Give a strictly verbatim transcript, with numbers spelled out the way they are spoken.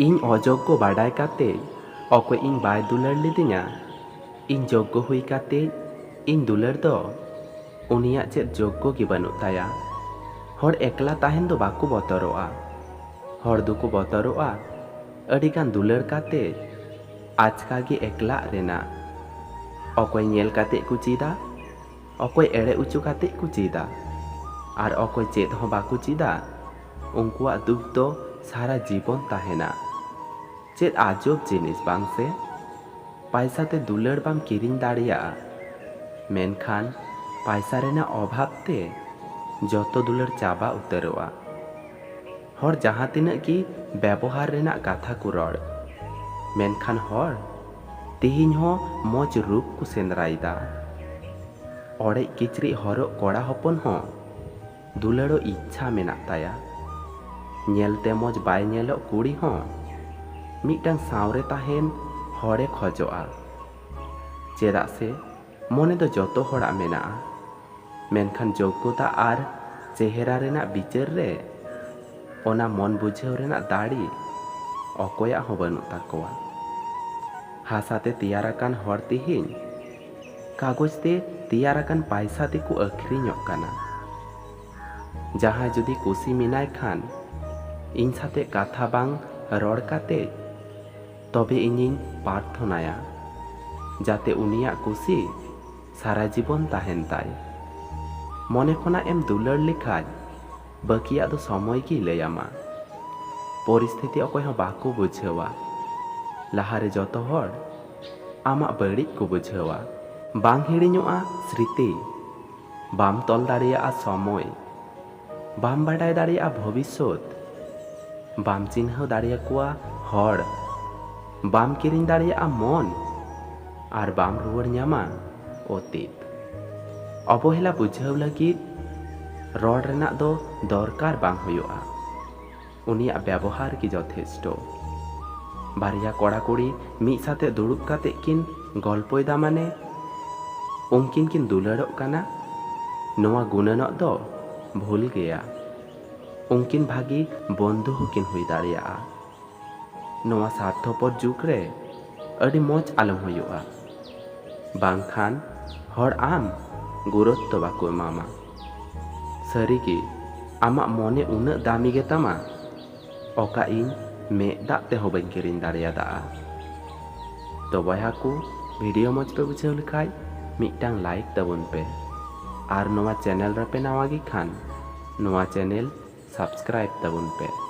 ᱤᱧ ᱚᱡᱳᱜᱽᱜᱚ ᱵᱟᱰᱟᱭ ᱠᱟᱛᱮ ᱚᱠᱚᱭ ᱤᱧ ᱵᱟᱭ ᱫᱩᱞᱟᱹᱲ ᱞᱤᱫᱤᱧᱟ? ᱤᱧ ᱡᱳᱜᱽᱜᱚ ᱦᱩᱭ ᱠᱟᱛᱮ ᱤᱧ ᱫᱩᱞᱟᱹᱲ ᱫᱚ? ᱩᱱᱤᱭᱟᱜ ᱪᱮᱫ ᱡᱳᱜᱽᱜᱚ ᱜᱮ ᱵᱟᱹᱱᱩᱜ ᱛᱟᱭᱟ᱾ ᱦᱚᱲ ᱮᱠᱞᱟ ᱛᱟᱦᱮᱱ ᱫᱚ ᱵᱟᱠᱚ ᱵᱚᱛᱚᱨᱚᱜᱼᱟ᱾ ᱦᱚᱲ ᱫᱚᱠᱚ ᱵᱚᱛᱚᱨᱚᱜᱼᱟ ᱟᱹᱰᱤᱜᱟᱱ ᱫᱩᱞᱟᱹᱲ ᱠᱟᱛᱮ ᱟᱪᱠᱟ ᱜᱮ ᱮᱠᱞᱟᱜ ᱨᱮᱱᱟᱜ᱾ ᱚᱠᱚᱭ ᱧᱮᱞ ᱠᱟᱛᱮ ᱠᱚ ᱪᱮᱫᱟ, ᱚᱠᱚᱭ ᱮᱲᱮ ᱚᱪᱚ ᱠᱟᱛᱮ ᱠᱚ ᱪᱮᱫᱟ, ᱟᱨ ᱚᱠᱚᱭ ᱪᱮᱫ ᱦᱚᱸ ᱵᱟᱠᱚ ᱪᱮᱫᱟ, ᱩᱱᱠᱩᱣᱟᱜ ᱫᱩᱠ ᱫᱚ ᱥᱟᱨᱟ ᱡᱤᱵᱚᱱ ᱛᱟᱦᱮᱱᱟ᱾ ᱪᱮᱫ ᱟᱡᱚᱵ ᱡᱤᱱᱤᱥ ᱵᱟᱝ ᱥᱮ? ᱯᱟᱭᱥᱟ ᱛᱮ ᱫᱩᱞᱟᱹᱲ ᱵᱟᱢ ᱠᱤᱨᱤᱧ ᱫᱟᱲᱮᱭᱟᱜᱼᱟ, ᱢᱮᱱᱠᱷᱟᱱ ᱯᱟᱭᱥᱟ ᱨᱮᱱᱟᱜ ᱚᱵᱷᱟᱵ ᱛᱮ ᱡᱚᱛᱚ ᱫᱩᱞᱟᱹᱲ ᱪᱟᱵᱟ ᱩᱛᱟᱹᱨᱚᱜᱼᱟ᱾ ᱦᱚᱲ ᱡᱟᱦᱟᱸ ᱛᱤᱱᱟᱹᱜ ᱜᱮ ᱵᱮᱵᱚᱦᱟᱨ ᱨᱮᱱᱟᱜ ᱠᱟᱛᱷᱟ ᱠᱚ ᱨᱚᱲ, ᱢᱮᱱᱠᱷᱟᱱ ᱦᱚᱲ ᱛᱮᱦᱮᱧ ᱦᱚᱸ ᱢᱚᱡᱽ ᱨᱩᱯ ᱠᱚ ᱥᱮᱸᱫᱽᱨᱟᱭᱮᱫᱟ᱾ ᱚᱲᱮᱡ ᱠᱤᱪᱨᱤᱡ ᱦᱚᱨᱚᱜ ᱠᱚᱲᱟ ᱦᱚᱯᱚᱱ ᱦᱚᱸ ᱫᱩᱞᱟᱹᱲᱚᱜ ᱤᱪᱪᱷᱟ ᱢᱮᱱᱟᱜ ᱛᱟᱭᱟ᱾ ᱧᱮᱞᱛᱮ ᱢᱚᱡᱽ ᱵᱟᱭ ᱧᱮᱞᱚᱜ ᱠᱩᱲᱤ ᱦᱚᱸ ᱢᱤᱫᱴᱟᱝ ᱥᱟᱶᱨᱮ ᱛᱟᱦᱮᱱ ᱦᱚᱲᱮ ᱠᱷᱚᱡᱚᱜᱼᱟ᱾ ᱪᱮᱫᱟᱜ ᱥᱮ ᱢᱚᱱᱮ ᱫᱚ ᱡᱚᱛᱚ ᱦᱚᱲᱟᱜ ᱢᱮᱱᱟᱜᱼᱟ, ᱢᱮᱱᱠᱷᱟᱱ ᱡᱳᱜᱽᱜᱚᱛᱟ ᱟᱨ ᱪᱮᱦᱨᱟ ᱨᱮᱱᱟᱜ ᱵᱤᱪᱟᱹᱨ ᱨᱮ ᱚᱱᱟ ᱢᱚᱱ ᱵᱩᱡᱷᱟᱹᱣ ᱨᱮᱱᱟᱜ ᱫᱟᱲᱮ ᱚᱠᱚᱭᱟᱜ ᱦᱚᱸ ᱵᱟᱹᱱᱩᱜ ᱛᱟᱠᱚᱣᱟ᱾ ᱦᱟᱥᱟ ᱛᱮ ᱛᱮᱭᱟᱨ ᱟᱠᱟᱱ ᱦᱚᱲ ᱛᱮᱦᱮᱧ ᱠᱟᱜᱚᱡᱽ ᱛᱮ ᱛᱮᱭᱟᱨ ᱟᱠᱟᱱ ᱯᱟᱭᱥᱟ ᱛᱮᱠᱚ ᱟᱹᱠᱷᱨᱤᱧᱚᱜ ᱠᱟᱱᱟ᱾ ᱡᱟᱦᱟᱸᱭ ᱡᱩᱫᱤ ᱠᱩᱥᱤ ᱢᱮᱱᱟᱭ ᱠᱷᱟᱱ, ᱤᱧ ᱥᱟᱛᱮ ᱠᱟᱛᱷᱟ ᱵᱟᱝ ᱨᱚᱲ ᱠᱟᱛᱮ, ᱛᱚᱵᱮ ᱤᱧᱤᱧ ᱯᱨᱟᱨᱛᱷᱚᱱᱟᱭᱟ, ᱡᱟᱛᱮ ᱩᱱᱤᱭᱟᱜ ᱠᱩᱥᱤ ᱥᱟᱨᱟ ᱡᱤᱵᱚᱱ ᱛᱟᱦᱮᱱ ᱛᱟᱭ᱾ ᱢᱚᱱᱮ ᱠᱷᱚᱱᱟᱜ ᱮᱢ ᱫᱩᱞᱟᱹᱲ ᱞᱮᱠᱷᱟᱡ, ᱵᱟᱹᱠᱤᱭᱟᱜ ᱫᱚ ᱥᱚᱢᱚᱭ ᱜᱮᱭ ᱞᱟᱹᱭᱟᱢᱟ᱾ ᱯᱚᱨᱤᱥᱛᱷᱤᱛᱤ ᱚᱠᱚᱭ ᱦᱚᱸ ᱵᱟᱠᱚ ᱵᱩᱡᱷᱟᱹᱣᱟ᱾ ᱞᱟᱦᱟᱨᱮ ᱡᱚᱛᱚ ᱦᱚᱲ ᱟᱢᱟᱜ ᱵᱟᱹᱲᱤᱡ ᱠᱚ ᱵᱩᱡᱷᱟᱹᱣᱟ᱾ ᱵᱟᱝ ᱦᱤᱲᱤᱧᱚᱜᱼᱟ ᱥᱨᱤᱛᱤ, ᱵᱟᱢ ᱛᱚᱞ ᱫᱟᱲᱮᱭᱟᱜᱼᱟ ᱥᱚᱢᱚᱭ, ᱵᱟᱢ ᱵᱟᱰᱟᱭ ᱫᱟᱲᱮᱭᱟᱜᱼᱟ ᱵᱷᱚᱵᱤᱥᱥᱚᱛ, ᱵᱟᱢ ᱪᱤᱱᱦᱟᱹᱣ ᱫᱟᱲᱮᱭᱟᱠᱚᱣᱟ ᱦᱚᱲ, ᱵᱟᱢ ᱠᱤᱨᱤᱧ ᱫᱟᱲᱮᱭᱟᱜᱼᱟ ᱢᱚᱱ, ᱟᱨ ᱵᱟᱢ ᱨᱩᱣᱟᱹᱲ ᱧᱟᱢᱟ ᱚᱛᱤᱛ᱾ ᱚᱵᱚᱦᱮᱞᱟ ᱵᱩᱡᱷᱟᱹᱣ ᱞᱟᱹᱜᱤᱫ ᱨᱚᱲ ᱨᱮᱱᱟᱜ ᱫᱚ ᱫᱚᱨᱠᱟᱨ ᱵᱟᱝ ᱦᱩᱭᱩᱜᱼᱟ, ᱩᱱᱤᱭᱟᱜ ᱵᱮᱵᱚᱦᱟᱨ ᱜᱮ ᱡᱚᱛᱷᱮᱥᱴᱚ᱾ ᱵᱟᱨᱭᱟ ᱠᱚᱲᱟ ᱠᱩᱲᱤ ᱢᱤᱫ ᱥᱟᱛᱮ ᱫᱩᱲᱩᱵ ᱠᱟᱛᱮ ᱠᱤᱱ ᱜᱚᱞᱯᱚᱭᱮᱫᱟ, ᱢᱟᱱᱮ ᱩᱱᱠᱤᱱ ᱠᱤᱱ ᱫᱩᱞᱟᱹᱲᱚᱜ ᱠᱟᱱᱟ, ᱱᱚᱣᱟ ᱜᱩᱱᱟᱹᱱᱚᱜ ᱫᱚ ᱵᱷᱩᱞ ᱜᱮᱭᱟ᱾ ᱩᱱᱠᱤᱱ ᱵᱷᱟᱹᱜᱤ ᱵᱚᱱᱫᱷᱩ ᱦᱚᱸᱠᱤᱱ ᱦᱩᱭ ᱫᱟᱲᱮᱭᱟᱜᱼᱟ᱾ ᱱᱚᱣᱟ ᱥᱟᱨᱛᱷᱚᱯᱚᱨ ᱡᱩᱜᱽ ᱨᱮ ᱟᱹᱰᱤ ᱢᱚᱡᱽ ᱟᱞᱚᱢ ᱦᱩᱭᱩᱜᱼᱟ, ᱵᱟᱝᱠᱷᱟᱱ ᱦᱚᱲ ᱟᱢ ᱜᱩᱨᱩᱛᱛᱚ ᱵᱟᱠᱚ ᱮᱢᱟᱢᱟ᱾ ᱥᱟᱹᱨᱤᱜᱮ ᱟᱢᱟᱜ ᱢᱚᱱᱮ ᱩᱱᱟᱹᱜ ᱫᱟᱢᱤ ᱜᱮᱛᱟᱢᱟ, ᱚᱠᱟ ᱤᱧ ᱢᱮᱫ ᱫᱟᱜ ᱛᱮᱦᱚᱸ ᱵᱟᱹᱧ ᱠᱤᱨᱤᱧ ᱫᱟᱲᱮᱭᱟᱫᱟ᱾ ᱛᱚ ᱵᱚᱭᱦᱟ ᱠᱚ, ᱵᱷᱤᱰᱤᱭᱳ ᱢᱚᱡᱽ ᱯᱮ ᱵᱩᱡᱷᱟᱹᱣ ᱞᱮᱠᱷᱟᱡ ᱢᱤᱫᱴᱟᱝ ᱞᱟᱭᱤᱠ ᱛᱟᱵᱚᱱ ᱯᱮ, ᱟᱨ ᱱᱚᱣᱟ ᱪᱮᱱᱮᱞ ᱨᱮᱯᱮ ᱱᱟᱣᱟ ᱜᱮ ᱠᱷᱟᱱ ᱱᱚᱣᱟ ᱪᱮᱱᱮᱞ ᱥᱟᱵᱥᱠᱨᱟᱭᱤᱵ ᱛᱟᱵᱚᱱ ᱯᱮ᱾